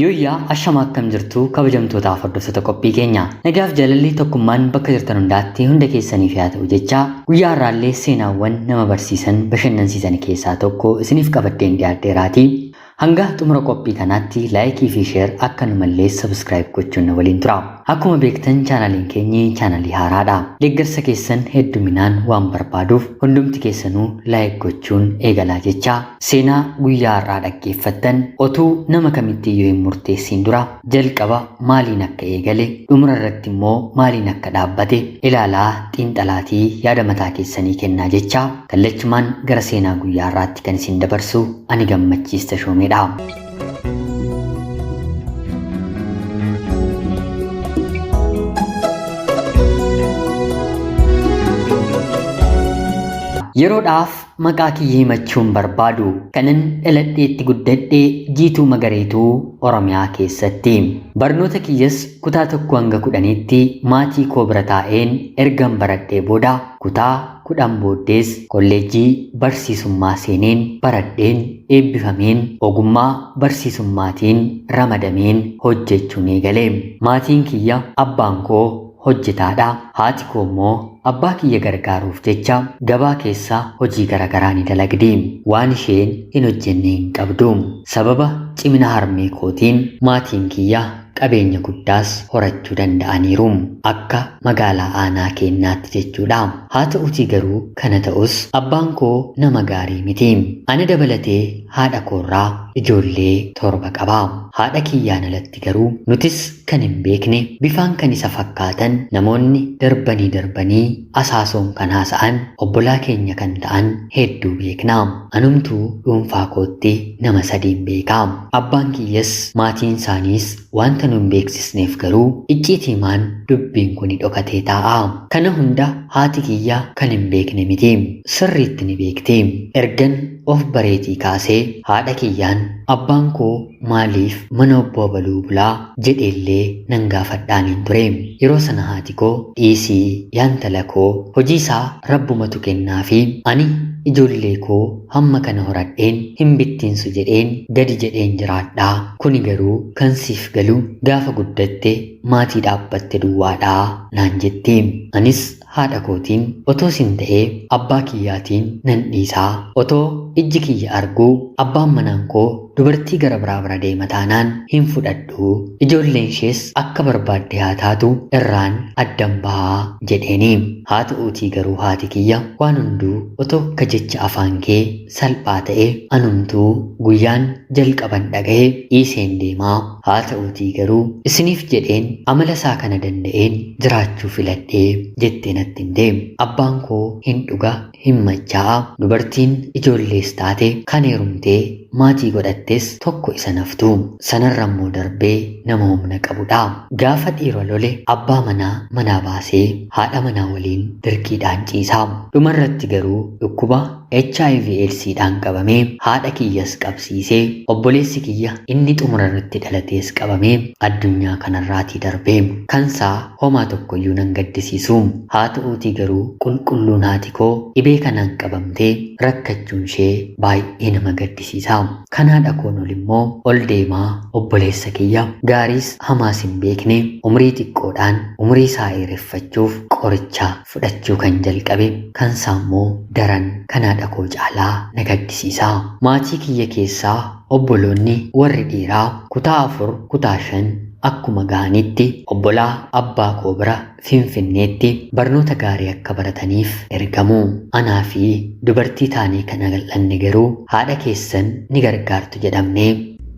Yooyyaa ashama akkam jirtu kabajamtootaaf hordoftoota qophii keenya. Nagaaf jaalalli tokkummaan bakka jirtan hundaatti hunda keessaniif haa ta'u jechaa guyyaa har'aallee seenaawwan nama barsiisan bashannansiisan keessaa tokko isiniif qabadheen dhiyaadheeraatii. Hanga xumura qophii kanaatti laayikii fi sheer akkanumallee sabskiraayib gochuun na waliin tura. Akkuma beektan chaanaliin keenyi chaanalii haaraadha. Deeggarsa keessan hedduminaan waan barbaaduuf hundumti keessanuu laayik gochuun eegalaa jechaa seenaa guyyaa har'aa dhaggeeffattan otuu nama kamitti iyyuu hin murteessiin dura jalqaba maaliin akka eegale dhumura irratti immoo maaliin akka dhaabbate ilaalaa xiinxalaatii yaada mataa keessanii kennaa jechaa kallachumaan gara seenaa guyyaa har'aatti kan isin dabarsu ani Gammachiis Tashoomeedha. Yeroodhaaf maqaa kiyya himachuun barbaadu kanan dhaladheetti guddadhe Jiituu Magareetuu Oromiyaa keessatti. Barnoota kiyyas kutaa 1 hanga 10tti maatii koo bira taa'een ergan baradhee booda kutaa 10 booddees kolleejjii barsiisummaa seeneen baradheen eebbifameen ogummaa barsiisummaatiin ramadameen hojjechuun eegale. Maatiin kiyya abbaan koo hojjetaadha. Haati koo immoo abbaa kiyya gargaaruuf jecha gabaa keessa hojii garaagaraa ni dalagdi. Waan isheen hin hojjenne hin qabdu. Sababa cimina harmee kootiin maatiin kiyya qabeenya guddaas horachuu danda'aniiru. Akka magaalaa aanaa keenyaatti jechuudha. Haa ta'utii garuu kana ta'us abbaan koo nama gaarii miti. Ana dabalatee haadha koorraa ijoollee 7 qaba. Haadha kiyyaan alatti garuu nutis kan hin beekne bifaan kan isa fakkaatan namoonni darbanii darbanii asaasoon kan haasa'an obbolaa keenya kan ta'an hedduu beekna. Anumtuu dhuunfaa kootti nama sadiin beeka. Abbaan kiyyas maatiin isaaniis wanta nu hin beeksisneef garuu icciitiimaan dubbiin kuni dhokatee taa'a. Kana hunda haati kiyya kan hin beekne miti. Sirriitti ni beekti. Ergan of bareetii kaasee haadha kiyyaan abbaan koo maaliif mana obbo Abaluu bulaa jedheellee nan gaafadhaaniin ture. Yeroo sana haati koo dhiisii yaa intala koo hojii isaa rabbumatu kennaafi ani ijoollee koo hamma kana horadheen hin bittinsu jedheen gadi jedheen jiraadhaa. Kuni garuu kan siif galu gaafa guddatte maatii dhaabbatte duwwaadhaa naan jetti. Anis haadha kootiin otoo sin ta'ee abbaa kiyyaatiin nan dhiisaa otoo ijji kiyya arguu abbaan manaan koo dubartii gara biraa bira deema taanaan hin fudhadhu ijoolleen ishees akka barbaadde haa taatu irraan addan bahaa jedheeni. Haa ta'uutii garuu haati kiyya waan hunduu otoo akka jecha afaan kee salphaa ta'e anumtuu guyyaan jalqaban dhagahe dhiiseen deemaa haa ta'uutii garuu isiniif jedheen amala isaa kana danda'een jiraachuu filadhee jettee natti himte. Abbaan koo hin dhuga hin machaa'a dubartiin ijoollees taate kan heerumtee maatii godhattes tokko isa naftu. Sanarra immoo darbee nama humna qabudha. Gaafa dhiira lole abbaa manaa manaa baasee haadha manaa waliin dirqiidhaan ciisa. Dhumarratti garuu dhukkuba HIV AIDSdhaan qabamee haadha kiyyas qabsiisee obboleessi kiyya inni xumura irratti dhalatees qabamee addunyaa kanarraatii darbe. Kansaa homaa tokkoyyuu nan gaddisiisu. Haa ta'uutii garuu qulqulluun haati koo dhibee kanaan qabamtee rakkachuun ishee baay'ee nama gaddisiisa. Kan haadha koon ol immoo ol deemaa obboleessa kiyya gaariis hamaas hin beekne umrii xiqqoodhaan umrii isaa dheereffachuuf qoricha fudhachuu kan jalqabe kansaa immoo daran kan haadha koo caalaa na gaddisiisa. Maatii kiyya keessaa obboloonni warri dhiiraa kutaa 4 kutaa 5 akkuma gahanitti obbolaa abbaa koo bira Finfinneetti barnoota gaarii akka barataniif ergamu. Anaa fi dubartii taanee kan agal'anne garuu haadha keessan ni gargaartu jedhamnee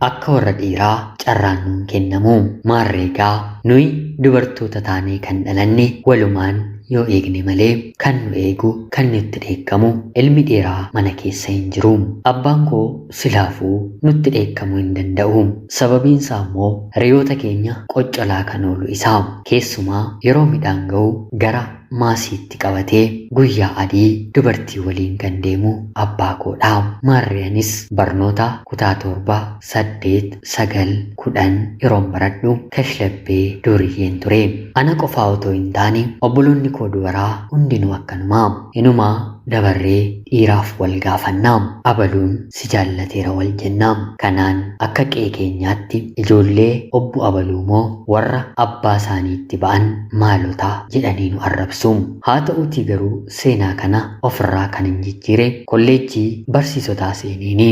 akka warra dhiiraa carraan nuun kennamu. Maarreegaa nuyi dubartoota taanee kan dhalanne walumaan yoo eegne malee kan nu eegu kan nutti dheekkamu ilmi dhiiraa mana keessa hin jiru. Abbaan koo silaafuu nutti dheekkamuu hin danda'u. Sababiin isaa immoo hiriyoota keenya qoccolaa kan oolu isa. Keessumaa yeroo midhaan ga'u gara Maasiitti qabatee guyyaa adii dubartii waliin kan deemu abbaa koodha. Maarreenis barnoota kutaa 7, 8, 9, 10 yeroon baradhu kashlabbee duriyyeen ture. Ana qofaa otoo hin taane obboloonni koo dubaraa hundinuu akkanuma. Inumaa dabarree dhiiraaf wal gaafannaa. Abaluun si jaallateera wal jennaa. Kanaan akka qe'ee keenyaatti ijoollee obbo Abaluu moo warra abbaa isaaniitti ba'an maalota jedhanii nu arrabsu. Haa ta'uutii garuu seenaa kana ofirraa kan hin jijjiire kolleejjii barsiisotaa seeniini.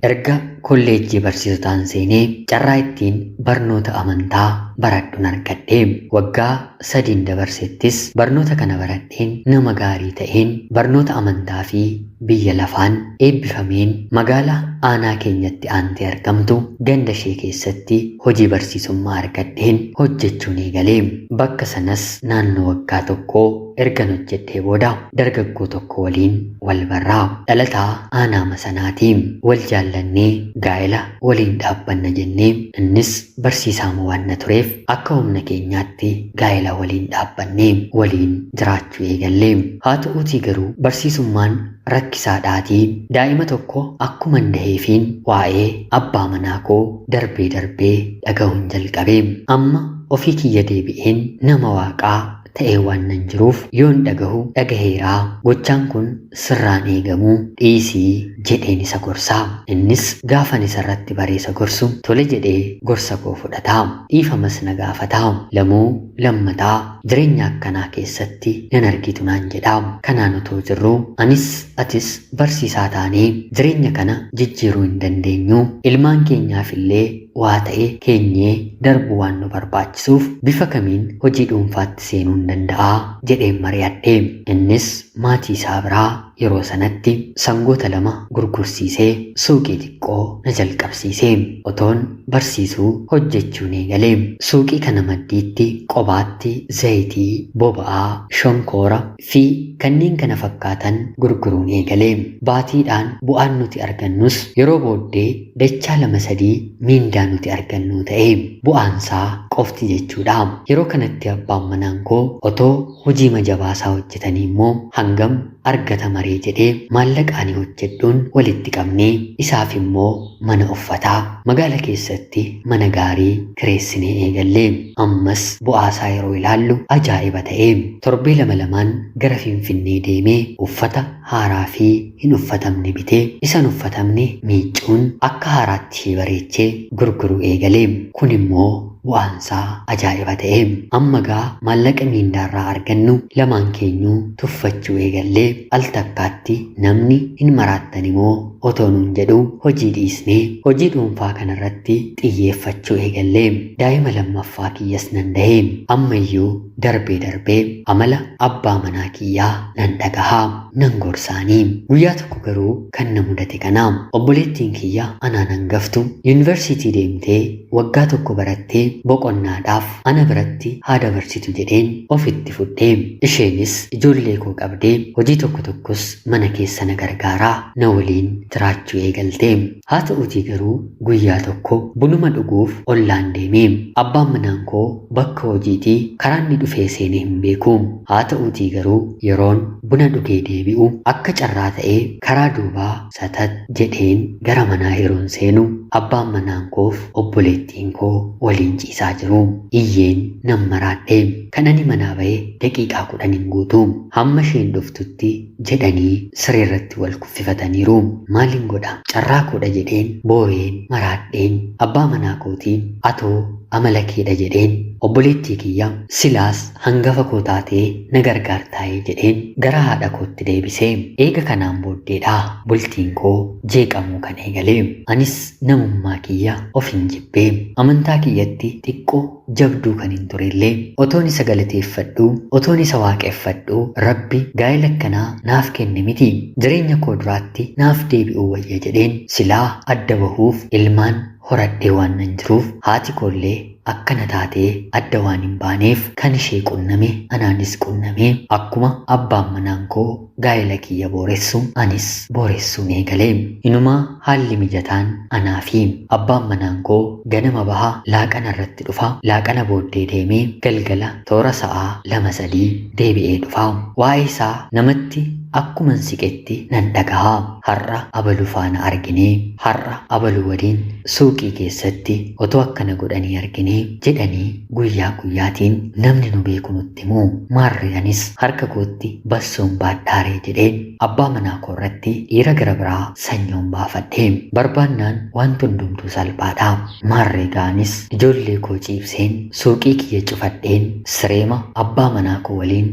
Erga kolleejjii barsiisotaan seenee carraa ittiin barnoota amantaa baradhuun argadhe. Waggaa 3 dabarsettis barnoota kana baradheen nama gaarii ta'een barnoota amantaa fi biyya lafaan eebbifameen magaalaa aanaa keenyatti aantee argamtu ganda ishee keessatti hojii barsiisummaa argadheen hojjechuun eegalee. Bakka sanas naannoo waggaa tokkoo ergan hojjedhee booda dargaggoo tokko waliin wal barraa. Dhalataa aanaa sanaatii wal jaallannee gaa'ela waliin dhaabbanna jennee innis barsiisaa waan na tureef akka humna keenyaatti gaa'ela waliin dhaabbannee waliin jiraachuu eegalle. Haa ta'uutii garuu barsiisummaan rakkisaadhaatii daa'ima tokko akkuma daheefiin waa'ee abbaa manaa koo darbee darbee dhaga'uun jalqabe. Amma ofii kiyya deebi'een nama waaqaa ta'ee waan nan jiruuf yoon dhagahu dhagaheeraa gochaan kun sirraan eegamuu dhiisii jedheen isa gorsaa. Innis gaafan isarratti bareesa gorsu tole jedhee gorsa koo fudhataa. Dhiifamas na gaafataa. Lamuu lammataa jireenya akkanaa keessatti nan argitu naan jedhaa. Kanaan otoo jirruu anis atis barsiisaa taanee jireenya kana jijjiiruu hin dandeenyu. Ilmaan keenyaaf illee waa ta'e keenyee darbuu waan nu barbaachisuuf bifa kamiin hojii dhuunfaatti seenuu hin danda'aa jedheen mari'adhe. Innis maatii isaa biraa yeroo sanatti sangoota 2 gurgursiisee suuqii xiqqoo na jalqabsiise. Otoon barsiisuu hojjechuun eegale. Suuqii kana maddiitti qobaatti zayitii, boba'aa, shonkoora fi kanneen kana fakkaatan gurguruun eegale. Baatiidhaan bu'aan nuti argannus yeroo booddee dachaa 2-3 miindaa nuti argannu ta'e. Bu'aansaa qofti jechuudha. Yeroo kanatti abbaan manaan koo otoo hojii majabaasaa hojjetanii immoo hangam argata maree jedhee maallaqa ani hojjedhuun walitti qabnee isaaf immoo mana uffataa magaala keessatti mana gaarii kireessinee eegalle. Ammas bu'aasaa yeroo ilaallu ajaa'iba ta'e. Torbee 2-2 gara Finfinnee deemee uffata haaraa fi hin uffatamne bitee isan uffatamne miicuun akka haaraatti ishee bareechee gurguruu eegale. Kun immoo bu'aansaa ajaa'iba ta'e. Amma gaa maallaqa miindaarraa argannu lamaan keenyuu tuffachuu eegallee al takkaatti namni hin maraattan immoo otoo nuun jedhu hojii dhiisnee hojii dhuunfaa kanarratti xiyyeeffachuu eegallee. Daa'ima lammaffaa kiyyas nan dahee. Ammayyuu darbee darbee amala abbaa manaa kiyyaa nan dhagahaa nan gorsaanii. Guyyaa tokko garuu kan na mudate kana obboleettiin kiyya anaan hangaftu yuunivarsiitii deemtee waggaa tokko barattee boqonnaadhaaf ana biratti haa dabarsitu jedheen ofitti fudhee. Isheenis ijoollee koo qabdee hojii tokko tokkos mana keessa na gargaaraa na waliin jiraachuu eegalte. Haa ta'uutii garuu guyyaa tokko bunuma dhuguuf ollaan deemee abbaan manaan koo bakka hojiitii karaa inni dhufee seenee hin beeku. Haa ta'uutii garuu yeroon buna dhugee deebi'u akka carraa ta'ee karaa duubaa satat jedheen gara manaa yeroon seenu abbaan manaan koof obboleettiin koo waliin ciisaa jiru. Iyyeen nan maraadhe. Kan ani manaa ba'e daqiiqaa 10 hin guutu. Hamma isheen dhuftutti jedhanii sireerratti wal kuffifataniiru. Maalin godha? Carraa koodha jedheen boo'een maraadheen abbaa manaa kootiin atoo amala keedha jedheen obboleettii kiyya silaas hangafa koo taatee na gargaartaa'ee jedheen gara haadha kootti deebisee. Eega kanaan booddeedha bultiin koo jeeqamuu kan eegale. Anis namummaa kiyya of hin jibbee amantaa kiyyatti xiqqoo jabduu kan hin turellee otoon isa galateeffadhu otoon isa waaqeffadhu Rabbi gaa'ela akkanaa naaf kenne miti jireenya koo duraatti naaf deebi'uu wayya jedheen silaa adda bahuuf ilmaan horadhee waan nan jiruuf haati koollee Akkana taatee adda waan hin baaneef kan ishee qunname anaanis qunname akkuma abbaan manaan koo gaa'ela kiyya booressu anis booressuun eegale. Inumaa haalli mijataan anaa fi abbaan manaan koo ganama baha laaqana irratti dhufa. Laaqana booddee deemee galgala toora sa'aa 2-3 deebi'ee dhufa. Waa'ee isaa namatti akkuman siqetti nan dhagaha. Har'a abaluu faana arginee, har'a abaluu waliin suuqii keessatti otoo akkana godhanii arginee jedhanii guyyaa guyyaatiin namni nu beeku nutti himu. Maarree anis harka kootti bassoon baadhaaree jedheen abbaa manaa koo irratti dhiira gara biraa sanyoon baafadhe. Barbaannaan wanti hundumtuu salphaadha. Maarree ga'anis ijoollee koo ciibseen suuqii kiyya cufadheen sireema abbaa manaa koo waliin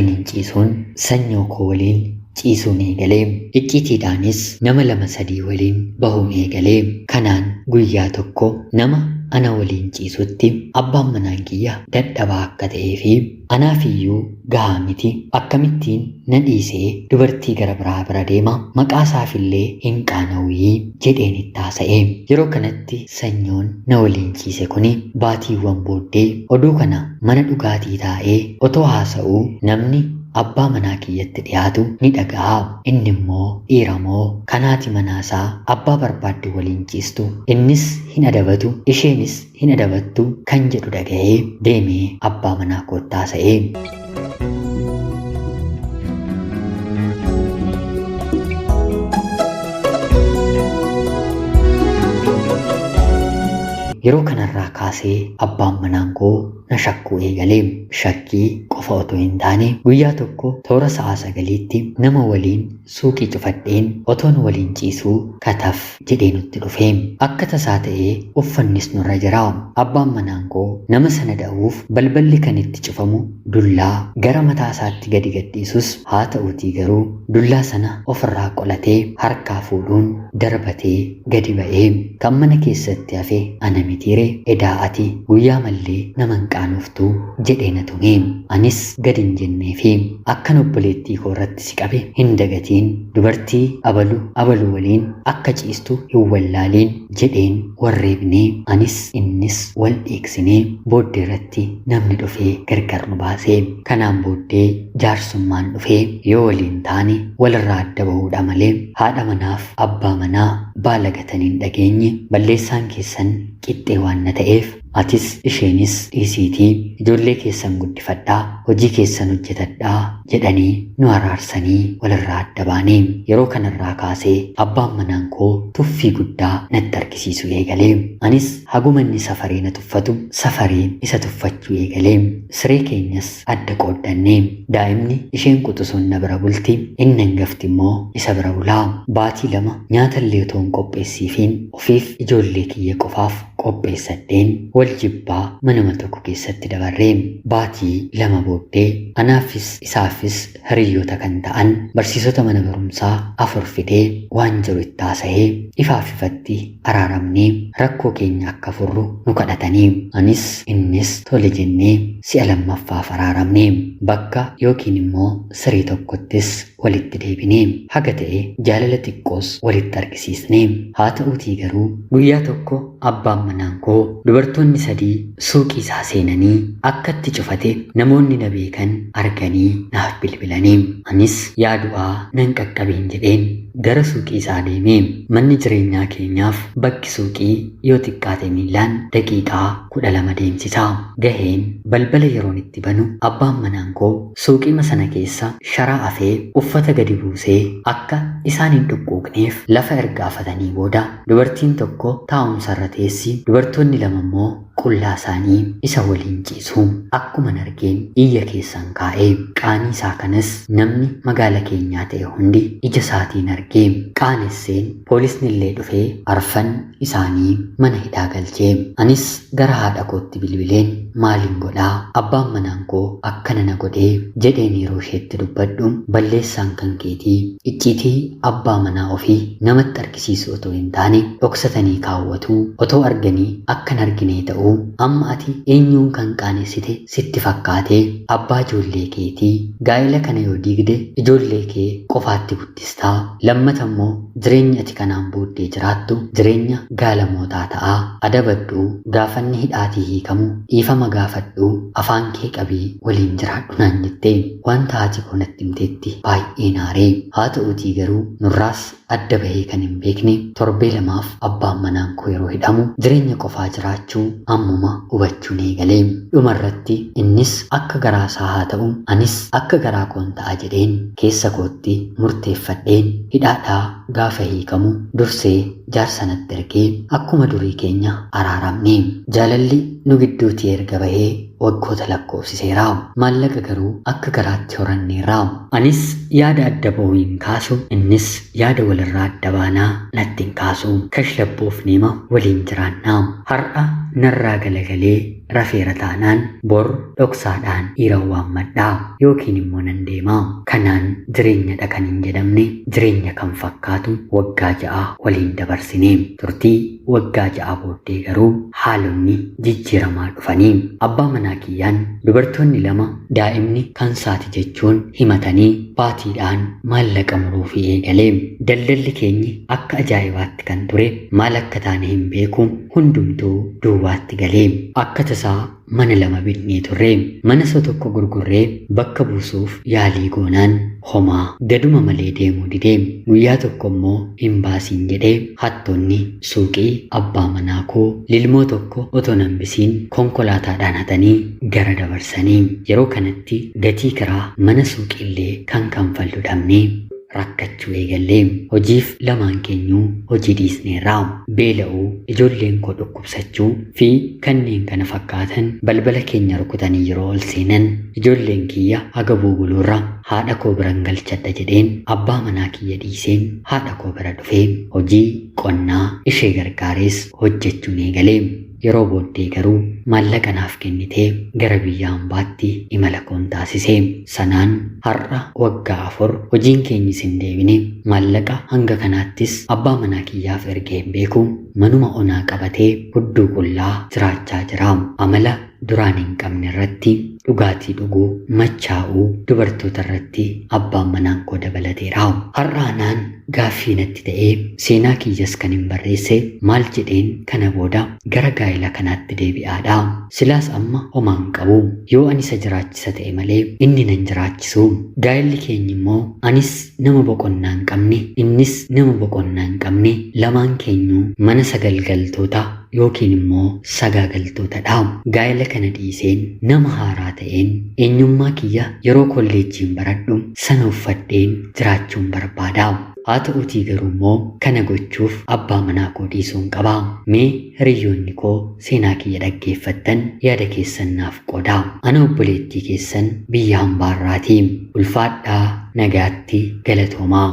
hin ciisuun sanyoo koo waliin ciisuun eegalee. Icciitiidhaanis nama 2-3 waliin bahuun eegalee. Kanaan guyyaa tokko nama ana waliin ciisutti abbaan manaan kiyya dadhabaa akka ta'ee fi anaafiyyuu gahaa miti, akkamittiin na dhiisee dubartii gara biraa bira deema, maqaa isaafillee hin qaana'uu jedheen itti haasa'e. Yeroo kanatti sanyoon na waliin ciise kuni baatiiwwan booddee oduu kana mana dhugaatii taa'ee otoo haasa'uu namni abbaa manaa kiyyatti dhiyaatu ni dhaga'a. Inni immoo dhiira moo kanaati manaasaa abbaa barbaaddu waliin ciistu, innis hin adabatu, isheenis hin adabattu kan jedhu dhaga'ee deemee abbaa manaa kootti haasa'e. Yeroo kanarraa kaasee abbaan manaan koo na shakkuu eegalee. Shakkii qofa otoo hin taane guyyaa tokko toora sa'a 9tti nama waliin suuqii cufadheen otoon waliin ciisuu kataf jedhee nutti dhufe. Akka tasaa ta'ee uffannis nurra jira. Abbaan manaan koo nama sana dha'uuf balballi kan itti cufamu dullaa gara mataa isaatti gadi gadhiisus haa ta'uutii garuu dullaa sana ofirraa qolatee harkaa fuudhuun darbatee gadi ba'ee. Kan mana keessatti hafe ana mitiire, edaa ati guyyaa mallee nama hin qaanoftu jedhee na tume. Anis gadi hin jennee fi akkan obboleettii koo irratti si qabe hin dagatiin, dubartii abalu abalu waliin akka ciistu hin wallaaliin jedheen warreebnee anis innis wal dheeksinee booddee irratti namni dhufee gargar nu baase. Kanaan booddee jaarsummaan dhufee yoo waliin taane walirraa adda bahuudha malee haadha manaaf abbaa manaa baala gatanii hin dhageenye. Balleessaan keessan qixxee waan na ta'eef atis isheenis dhiisiitii ijoollee keessan guddifadhaa, hojii keessan hojjetadhaa jedhanii nu araarsanii walirraa adda baane. Yeroo kanarraa kaasee abbaan manaan koo tuffii guddaa natti argisiisuu eegalee. Anis haguma inni safaree na tuffatu safareen isa tuffachuu eegalee. Siree keenyas adda qooddannee daa'imni isheen quxisuun na bira bulti, inni hangafti immoo isa bira bulaa. Baatii 2 nyaata illee otoo hin qopheessiifiin ofiif ijoollee kiyya qofaaf qopheessadheen wal jibbaa manuma tokko keessatti dabarree. Baatii 2 booddee anaafis isaafis hiriyoota kan ta'an barsiisota mana barumsaa 4 fidee waan jiru itti haasa'ee ifaaf ifatti araaramnee rakkoo keenya akka furru nu kadhatanii. Anis innis tole jennee si'a lammaffaaf araaramnee bakka yookiin immoo siree tokkottis walitti deebinee haga ta'e jaalala xiqqoos walitti argisiisnee. Haa ta'uutii garuu guyyaa tokko abbaan manaan koo dubartoonni 3 suuqii isaa seenanii akkatti cufate namoonni na beekan arganii naaf bilbilanii. Anis yaa du'aa nan qaqqabeen jedheen gara suuqii isaa deemee. Manni jireenyaa keenyaaf bakki suuqii yoo xiqqaate miillaan daqiiqaa 12 deemsisa. Gaheen balbala yeroon itti banu abbaan manaan koo suuqii sana keessa sharaa afee uffata gadi buusee akka isaan hin dhukkubneef lafa erga afatanii booda dubartiin tokko taa'umsarra teessi, dubartoonni 2 immoo qullaa isaanii isa waliin ciisu. Akkuma argeen iyya keessan kaa'ee qaanii isaa kanas namni magaala keenyaa ta'e hundi ija isaatiin argee qaanesseen poolisni illee dhufee arfan isaanii mana hidhaa galchee. Anis gara haadha kootti bilbileen Maaliin godhaa? Abbaan manaan koo akkana na godhee jedheen yeroo isheetti dubbadhu, balleessaan kan keetii, icciitii abbaa manaa ofii namatti argisiisu otoo hin taane dhoksatanii kaawwatu, otoo arganii akkan arginee ta'uu, amma ati eenyuun kan qaanessite sitti fakkaatee? Abbaa ijoollee keetii. Gaa'ela kana yoo diigde ijoollee kee qofaatti guddistaa, lammata immoo jireenya ati kanaan booddee jiraattu jireenya gaalamootaa ta'a. Adabadhu, gaafanni hidhaatii hiikamu dhiifama gaafadhu, afaan kee qabii waliin jiraadhu naan jette. Wanta haati koo natti himteetti baay'ee naaree. Haa ta'uutii garuu nurraas adda bahee kan hin beekne torbee 2f abbaan manaan koo yeroo hidhamu jireenya qofaa jiraachuu ammuma hubachuun eegalee. Dhumarratti innis akka garaasaa haa ta'u, anis akka garaa koon ta'a jedheen keessa kootti murteeffadheen hidhaadhaa gaafa hiikamu dursee jaarsa natti ergee akkuma durii keenya araaramne. Jaalalli nu gidduutii erga bahee waggoota lakkoofsiseera. Maallaqa garuu akka garaatti horanneerra. Anis yaada adda ba'uu hin kaasu, innis yaada walirraa adda baanaa natti hin kaasu. Kashlabboofneema waliin jiraannaa. Har'a narraa galagalee rafeera taanaan bor dhoksaadhaan dhiira waammadhaa yookiin immoo nan deemaa. Kanaan jireenyadha kan hin jedhamne jireenya kan fakkaatu waggaa 6 waliin dabarsine. Turtii waggaa 6 booddee garuu haalonni jijjiiramaa dhufanii abbaa manaa kiyyaan dubartoonni 2 daa'imni kan saati jechuun himatanii baatiidhaan maallaqa muruufii eegalee. Daldalli keenyi akka ajaa'ibaatti kan ture maal akka taane hin beeku, hundumtuu duwwaatti galee. Akka tasaa mana 2 bitnee turre. Mana isa tokko gurgurree bakka buusuuf yaalii goonaan homaa gaduma malee deemuu didee. Guyyaa tokko immoo hin baasiin jedhee hattoonni suuqii abbaa manaa koo lilmoo tokko otoo hambisiin konkolaataadhaan hatanii gara dabarsanii. Yeroo kanatti gatii kiraa mana suuqiillee kan kanfallu dhabnee rakkachuu eegallee. Hojiif lamaan keenyuu hojii dhiisneerra. Beela'uu, ijoolleen koo dhukkubsachuu fi kanneen kana fakkaatan balbala keenya rukutanii yeroo ol seenan ijoolleen kiyya agabuu buluurra haadha koo biran galchadha jedheen abbaa manaa kiyya dhiiseen haadha koo bira dhufee hojii qonnaa ishee gargaarees hojjechuun eegalee. Yeroo booddee garuu maallaqa naaf kennitee gara biyya hambaatti imala koon taasise. Sanaan har'a waggaa 4 hojiin keenyis hin deebine, maallaqa hanga kanaattis abbaa manaa kiyyaaf ergee hin beeku. Manuma onaa qabatee hudduu qullaa jiraachaa jira. Amala duraan hin qabne irratti dhugaatii dhuguu, machaa'uu dubartoota irratti abbaan manaan koo dabalateera. Har'a anaan gaaffii natti ta'ee seenaa kiyyas kan hin barreesse maal jedheen kana booda gara gaa'ela kanaatti deebi'aadha. Silaas amma homaan qabu, yoo ani isa jiraachisa ta'e malee inni nan jiraachisu. Gaa'elli keenyi immoo anis nama boqonnaa hin qabne, innis nama boqonnaa hin qabne, lamaan keenyuu mana sagalgaltoota yookiin immoo sagaagaltootadha. Gaa'ela kana dhiiseen nama haaraa ta'een eenyummaa kiyya yeroo kolleejjiin baradhu sana uffadheen jiraachuun barbaada. Haa ta'uutii garuu immoo kana gochuuf abbaa manaa koo dhiisuun qaba. Mee hiriyoonni koo seenaa kiyya dhaggeeffattan yaada keessan naaf qoodaa. Ana obboleettii keessan biyya hambaarraati. Ulfaadhaa, nagaatti, galatoomaa.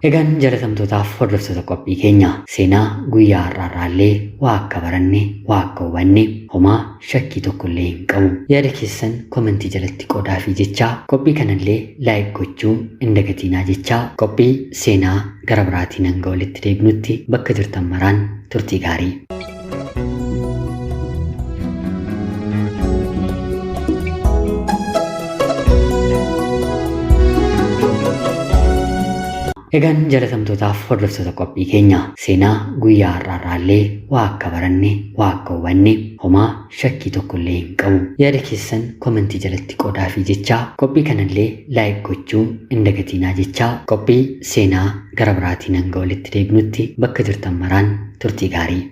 Egaan jaalatamtootaaf hordoftoota qophii keenya seenaa guyyaa har'aarraallee waa akka baranne, waa akka hubanne homaa shakkii tokkollee hin qabu. Yaada keessan komentii jalatti qoodaa fi jechaa qophii kanallee laayik gochuu hin dagatinaa jechaa qophii seenaa gara biraatiin hanga walitti deebinutti bakka jirtan maraan turtii gaarii. Egaan jaalatamtootaaf hordoftoota qophii keenya seenaa guyyaa har'aarraallee waa akka baranne, waa akka hubanne homaa shakkii tokkollee hin qabu. Yaada keessan komentii jalatti qoodaa fi jechaa qophii kanallee laayik gochuu hin dagatinaa jechaa qophii seenaa gara biraatiin hanga walitti deebinutti bakka jirtan maraan turtii gaarii.